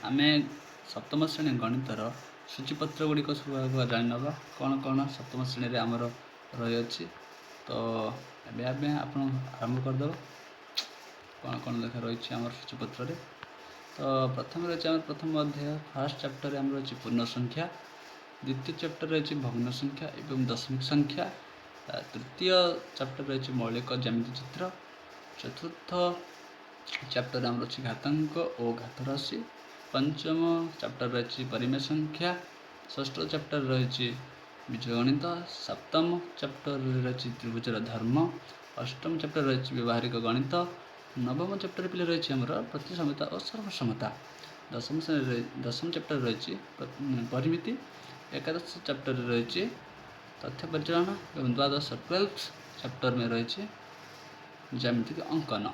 ଆମେ ସପ୍ତମ ଶ୍ରେଣୀ ଗଣିତର ସୂଚୀପତ୍ର ଗୁଡ଼ିକ ସବୁ ଆଗ ଜାଣିନେବା, କ'ଣ କ'ଣ ସପ୍ତମ ଶ୍ରେଣୀରେ ଆମର ରହିଅଛି। ତ ଏବେ ଆମେ ଆପଣ ଆରମ୍ଭ କରିଦେବା, କ'ଣ କ'ଣ ଲେଖା ରହିଛି ଆମର ସୂଚୀପତ୍ରରେ। ତ ପ୍ରଥମେ ରହିଛି ଆମର ପ୍ରଥମ ଅଧ୍ୟାୟ, ଫାର୍ଷ୍ଟ ଚାପ୍ଟରରେ ଆମର ଅଛି ପୂର୍ଣ୍ଣ ସଂଖ୍ୟା। ଦ୍ୱିତୀୟ ଚାପ୍ଟର ରହିଛି ଭଗ୍ନ ସଂଖ୍ୟା ଏବଂ ଦଶମିକ ସଂଖ୍ୟା। ତୃତୀୟ ଚାପ୍ଟର ରହିଛି ମୌଳିକ ଜ୍ୟାମିତି ଚିତ୍ର। ଚତୁର୍ଥ ଚାପ୍ଟର ଆମର ଅଛି ଘାତାଙ୍କ ଓ ଘାତ ରାଶି। ପଞ୍ଚମ ଚାପ୍ଟର ରହିଛି ପରିମେୟ ସଂଖ୍ୟା। ଷଷ୍ଠ ଚାପ୍ଟର ରହିଛି ବୀଜଗଣିତ। ସପ୍ତମ ଚାପ୍ଟରରେ ରହିଛି ତ୍ରିଭୁଜର ଧର୍ମ। ଅଷ୍ଟମ ଚାପ୍ଟର ରହିଛି ବ୍ୟବହାରିକ ଗଣିତ। ନବମ ଚାପ୍ଟର ପିଲା ରହିଛି ଆମର ପ୍ରତିସମତା ଓ ସର୍ବସମତା। ଦଶମ ଶ୍ରେଣୀରେ ଦଶମ ଚାପ୍ଟର ରହିଛି ପରିମିତି। ଏକାଦଶ ଚାପ୍ଟରରେ ରହିଛି ତଥ୍ୟ ପରିଚାଳନା ଏବଂ ଦ୍ୱାଦଶ, ଟୁଏଲ୍ଭ ଚାପ୍ଟରରେ ରହିଛି ଜ୍ୟାମିତିକ ଅଙ୍କନ।